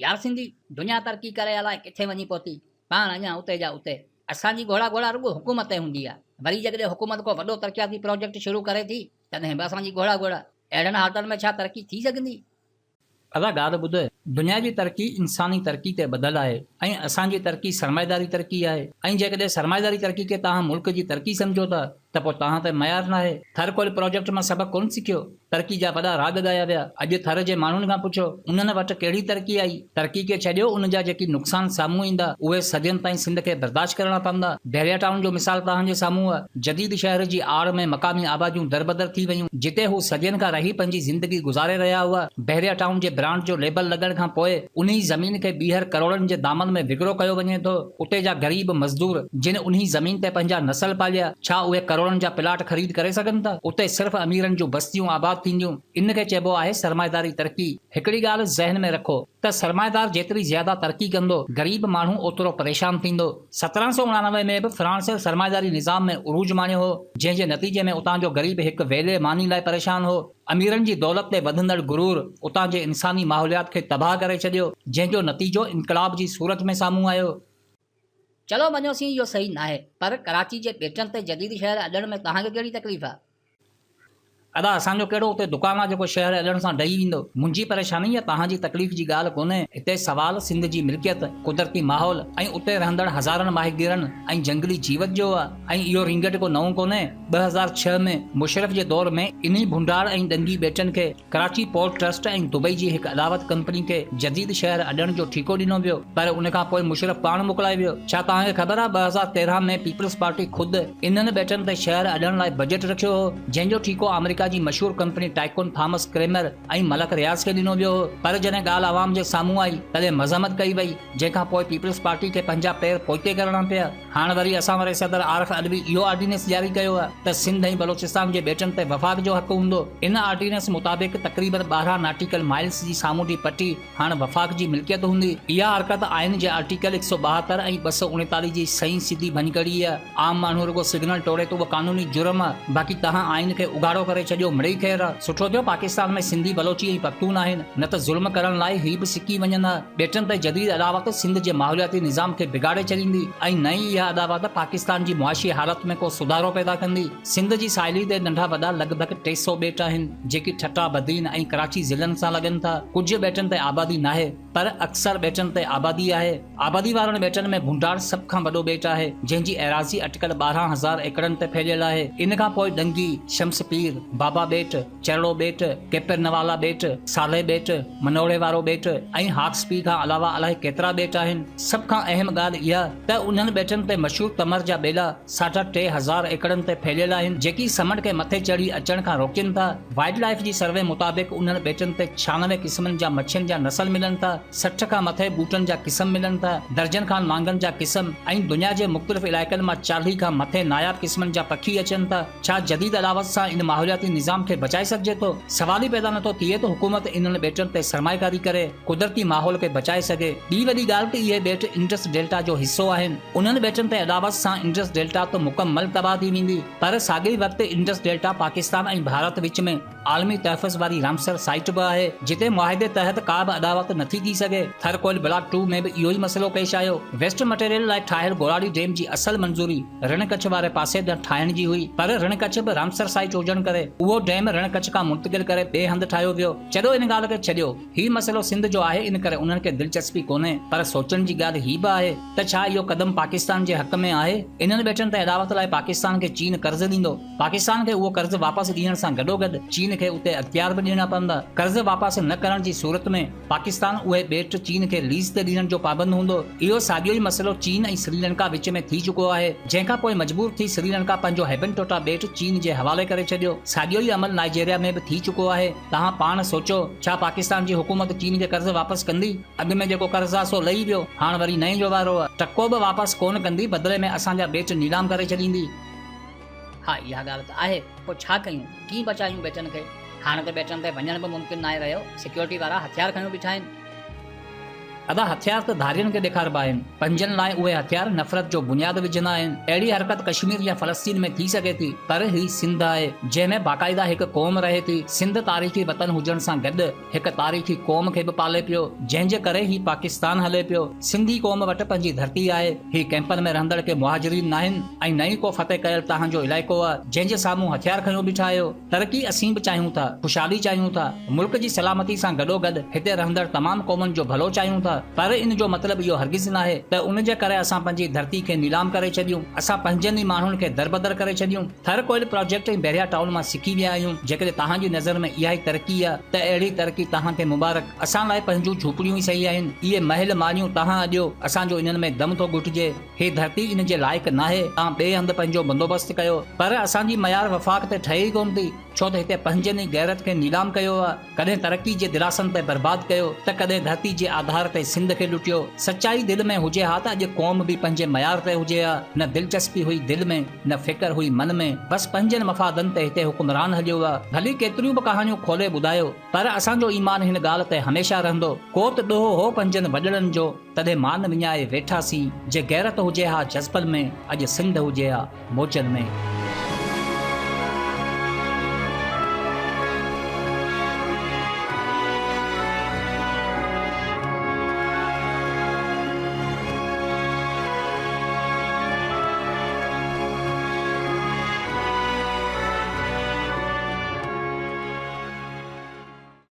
يار سنڌي، دنيا ترقي ڪري الائي ڪٿي وڃي پهتي، پاڻ اڃا اتي جا اتي. اسان جي گهوڙا گهوڙا رڳو حڪومت تي هوندي آ. وري جيڪڏهن حڪومت ڪو وڏو ترقياتي پراجيڪٽ شروع ڪري ٿي، تڏهن به اسان جي گهوڙا گهوڙا. اهڙن حالتن ۾ ڇا ترقي ٿي سگهندي؟ ادا ڳالهه ٻڌ، دنيا جي ترقي انساني ترقي تي ٻڌل آهي ۽ اسان جي ترقي سرمائيداري ترقي آهي ۽ جيڪڏهن سرمائيداري ترقي کي توهان ملڪ جي ترقي سمجهو ٿا ته پوء توهان تي معيار ناهي. ٿر ڪوئل پراجيڪٽ مان سبق ڪونه سکيو، ترقي جا وڏا راڳ ڳايا ويا، اڄ ٿر جي ماڻهن کان پڇو انهن وٽ ڪهڙي ترقي آئي؟ ترقي کي ڇڏيو ان جا جيڪي نقصان سامهون ايندا اهي صدين تائين سنڌ کي برداشت ڪرڻا پوندا. بحريا ٽائون جو مثال توهان جي سامهون آهي. جديد شهر جي آڙ ۾ مقامي آباديون دربدر ٿي ويون، جتي هو صدين کان رهي پنهنجي زندگي گذاري رهيا هئا. بحريا ٽائون جي برانڊ جو ليبل لڳڻ کان پوء انهي زمين کي ٻيهر ڪروڙن جي دامن ۾ وڪرو ڪيو وڃي ٿو. اتي جا غريب مزدور جن انهي زمين تي پنهنجا نسل پاليا، ڇا اهي ڪروڙن جا پلاٽ خريد ڪري سگهن ٿا؟ اتي صرف اميرن جون بستيون آباد ٿينديون. ان کي چئبو آهي سرمائيداري ترقي. هڪڙي ڳالهه ذهن ۾ رکو ته سرمائيدار جيتري زياده ترقي ڪندو، غريب ماڻهو اوترو پريشان ٿيندو. 1789 ۾ به فرانس سرمائيداري نظام ۾ عروج ماڻيو هو، جنهن جي نتيجي ۾ اتان جو غريب هڪ ويلي ماني لاء پريشان هو. اميرن جي دولت تي وڌندڙ غرور اتان جي انساني ماحوليات کي تباهه ڪري ڇڏيو، جنهن جو نتيجو انقلاب جي صورت ۾ سامهون آيو. چلو مڃيوسين اهو صحيح ناهي، پر ڪراچي جي ٻيٽن تي جديد شهر اڏڻ ۾ توهان کي ڪهڙي تڪليف آهي؟ ادا اسان جو ڪهڙو اتي دڪان آ جيڪو شهر اڏڻ سان ڊهي ويندو. منهنجي پريشاني يا توهان جي تڪليف جي ڳالهه ڪونهي. هتي سوال سنڌ جي ملڪيت، قدرتي ماحول ۽ اتي رهندڙ هزارن ماهيگيرن ۽ جهنگلي جيوت جو آ ۽ اهو رينگٽ ڪو نئون ڪونهي. 2006 ۾ مشرف جي دور ۾ انهي ڀونڊاڙ ۽ ڏنگي ٻيٽن کي ڪراچي پورٽ ٽرسٽ ۽ دبئي جي هڪ اڏاوت ڪمپني کي جديد شهر اڏڻ جو ٺيڪو ڏنو ويو پر ان کان پوء مشرف پاڻ موڪلائي ويو. ڇا توهان کي خبر آهي 2013 ۾ پيپلز پارٽي خود انهن ٻيٽن تي شهر اڏڻ لاء بجيٽ رکيو هو جنهن جو ٺيڪو آمريڪا جي مشهور company tycoon Thomas Kramer ۽ Malik Riaz کي ڏنو ويو هو پر جڏهن ڳالهه عوام جي سامهون آئي تڏهن مذمت ڪئي وئي جنهن کان پوء پيپلز پارٽي کي پنهنجا پير پوئتي ڪرڻا پيا. هاڻ وري اسان واري صدر عارف علوي اهو آرڊيننس جاري ڪيو آهي ته سنڌ ۽ بلوچستان جي ٻيٽن تي وفاق جو حق هوندو. ان آرڊيننس مطابق تقريبن 12 ناٽيڪل مائلز جي سامونڊي پٽي هاڻ وفاق جي ملڪيت هوندي. اها حرڪت آئين جي آرٽيڪل 172 ۽ 239 جي سئين سڌي ڀڃڪڙي آهي. عام ماڻهو رڳو سگنل ٽوڙي ته اهو قانوني جرم آهي. باقي توهان آئين کي اگهاڙو ڪري ڇڏيو مڙئي خير آهي. سٺو ٿيو پاڪستان ۾ سنڌي، بلوچي ۽ پختون آهن نه ته ظلم ڪرڻ لاء هي به سڪي وڃن ها. ٻيٽن تي جديد اڏاوت سنڌ جي ماحولياتي نظام کي بگاڙي ڇڏيندي ۽ نه ئي اها اڏاوت پاڪستان جي معاشي حالت ۾ ڪو سڌارو پيدا ڪندي. سنڌ جي ساحلي تي ننڍا وڏا لڳ ڀڳ 300 ٻيٽ آهن، جيڪي ٺٽا، بدين ۽ ڪراچي ضلعن سان لڳن ٿا. ڪجهه ٻيٽن تي آبادي ناهي، پر اڪثر ٻيٽن تي آبادي آهي. آبادي وارن ٻيٽن ۾ ڀونڊاڙ سڀ کان وڏو ٻيٽ آهي، جنهن جي ايراضي اٽڪل 12,000 ايڪڙن تي ڦهليل آهي. ان کان پوء ڏنگي، شمس پير، بابا ٻيٽ، چرڙو ٻيٽ، ڪيپرنوالا ٻيٽ، صالح ٻيٽ، منوڙي وارو ٻيٽ ۽ هاڪس بي کان علاوه الائي ڪيترا ٻيٽ آهن. سڀ کان اهم ڳالهه اها ته انهن ٻيٽن تي مشهور تمر جا ٻيلا ساڍا ٽي هزار ايڪڙن تي ڦهليل آهن، جيڪي سمنڊ کي مٿي چڙهي اچڻ کان روڪين ٿا. وائلڊ لائيف جي سروي مطابق انهن ٻيٽن تي 96 قسمن جا مڇين جا نسل ملن ٿا، 60 کان مٿي ٻوٽن جا قسم ملن ٿا، درجن کان نانگن جا قسم ۽ دنيا جي مختلف علائقن مان 40 کان مٿي ناياب قسمن جا پکي اچن ٿا. ڇا جديد اڏاوت سان ان ماحولياتي نظام کي بچائي سگهجي ٿو؟ سوال ئي پيدا نٿو ٿئي ته حڪومت انهن ٻيٽن تي سرمائيڪاري ڪري قدرتي ماحول کي بچائي سگهي. ٻي وڏي ڳالهه ته اهي ٻيٽ انڊس ڊيلٽا جو حصو آهن. انهن ٻيٽن تي اڏاوت سان انڊس ڊيلٽا ته مڪمل تباهه ٿي ويندي پر ساڳئي وقت انڊس ڊيلٽا پاڪستان ۽ ڀارت وچ ۾ عالمي تحفظ واري رامسر سائيٽ به آهي جتي معاهدي تحت ڪا به اڏاوت نٿي ٿي سگهي. ٿر ڪوئل بلاڪ ٽو ۾ به اهو ئي مسئلو پيش آيو. ويسٽ مٽيريل لاء ٺاهيل گولاڙي ڊيم جي اصل منظوري رڻ ڪڇ واري پاسي ڏانهن ٺاهڻ جي هئي پر رڻ ڪڇ به رامسر سائيٽ هجڻ ڪري اهو ڊيم رڻ ڪڇ کان منتقل ڪري ٻئي هنڌ ٺاهيو ويو. چڏو ان ڳالهه کي ڇڏيو. هي مسئلو سنڌ جو آهي ان ڪري انهن کي دلچسپي ڪونهي پر سوچڻ جي ڳالهه هي به آهي ته ڇا اهو قدم پاڪستان جي حق ۾ آهي؟ انهن ٻيٽن تي اڏاوت لاء پاڪستان کي چين قرض ڏيندو. پاڪستان کي اهو قرض واپس ڏيڻ سان گڏوگڏ چين کي اتي اختيار به ڏيڻا پوندا. قرض واپس نه ڪرڻ جي صورت ۾ پاڪستان اهي ٻيٽ چين کي ليز تي ڏيڻ جو پابند هوندو. اهو ساڳيو ئي مسئلو چين ۽ سريلنڪا وچ ۾ ٿي چڪو آهي، جنهن کان پوء مجبور ٿي سريلنڪا پنهنجو هيبنٽوٽا ٻيٽ چين جي حوالي ڪري ڇڏيو. ساڳيو ئي عمل نائيجيريا ۾ به ٿي چڪو آهي. توهان پاڻ سوچو، ڇا پاڪستان جي حڪومت چين کي قرض واپس ڪندي؟ اڳ ۾ جيڪو قرض آ سو لهي ويو، هاڻ وري نئين جو وارو آ. ٽڪو به واپس ڪونه ڪندي، بدلي ۾ اسان جا ٻيٽ نيلام ڪري ڇڏيندي. ها اها ڳالهه ته آهي، پوء ڇا ڪيون؟ ڪيئن بچايون ٻيٽن کي؟ هاڻ ته ٻيٽن تي وڃڻ به ممڪن ناهي رهيو، سيڪيورٽي وارا هٿيار کنيو بيٺا آهن. ادا هٿيار ته ڌارين کي ڏيکاربا آهن. پنهنجن لاء اهي هٿيار نفرت جو بنياد وجهندا آهن. اهڙي حرڪت ڪشمير يا فلسطين ۾ ٿي سگهي ٿي پر هي سنڌ آهي جنهن ۾ باقاعده هڪ قوم رهي ٿي. سنڌ تاريخي وطن هجڻ سان گڏ هڪ تاريخي قوم کي به پالي پيو جنهن جي ڪري هي پاڪستان هلي پيو. سنڌي قوم وٽ پنهنجي ڌرتي آهي. هي ڪئمپن ۾ رهندڙ ڪي مهاجرين ناهن ۽ نه ئي ڪو فتح ڪيل توهان جو علائقو آهي جنهن جي سامهون هٿيار کنيو بيٺا آهيو. ترقي اسين به چاهيون ٿا، خوشحالي چاهيون ٿا، ملڪ جي سلامتي سان گڏوگڏ هتي رهندڙ تمام قومن جو ڀلو چاهيون ٿا پر ان جو مطلب اهو هرگز ناهي ته ان جي ڪري اسان پنهنجي ڌرتي کي نيلام ڪري ڇڏيون، اسان پنهنجن ئي ماڻهن کي دربدر ڪري ڇڏيون. ٿر ڪوئل پراجيڪٽ ۽ بحريا ٽائون مان سکي ويا آهيون، جيڪڏهن توهان جي نظر ۾ اها ئي ترقي آ ته اهڙي ترقي توهان کي مبارڪ. اسان لاء پنهنجون جهوپڙيون ئي صحيح آهن، اهي محل ماڙيون توهان اڏيو، اسان جو انهن ۾ دم ٿو گهٽجي. هي ڌرتي ان جي لائق ناهي، توهان ٻئي هنڌ پنهنجو بندوبست ڪيو. پر اسان جي ميار وفاق تي ٺهي ئي ڪونه ٿي، ڇو ته هتي پنهنجن ئي غيرت کي نيلام ڪيو آ، ڪڏهن ترقي جي دلاسن تي برباد ڪيو ته ڪڏهن ڌرتي جي آڌار تي سنڌ کي لٽيو. سچائي دل ۾ هجي ها ته اڄ قوم به پنهنجي معيار تي هجي ها، نه دلچسپي هئي دل ۾، نه فڪر هئي من ۾، بس پنهنجن مفادن تي هتي حڪمران هليو آ. ڀلي ڪيتريون به ڪهاڻيون کولي ٻڌايو، پر اسان جو ايمان هن ڳالهه تي هميشه رهندو، ڪو ته ڏوهه هو پنهنجن وڏڙن جو، تڏهن مان وڃائي ويٺاسين، جي غيرت هجي ها جذبن ۾، اڄ سنڌ هجي ها موجن ۾.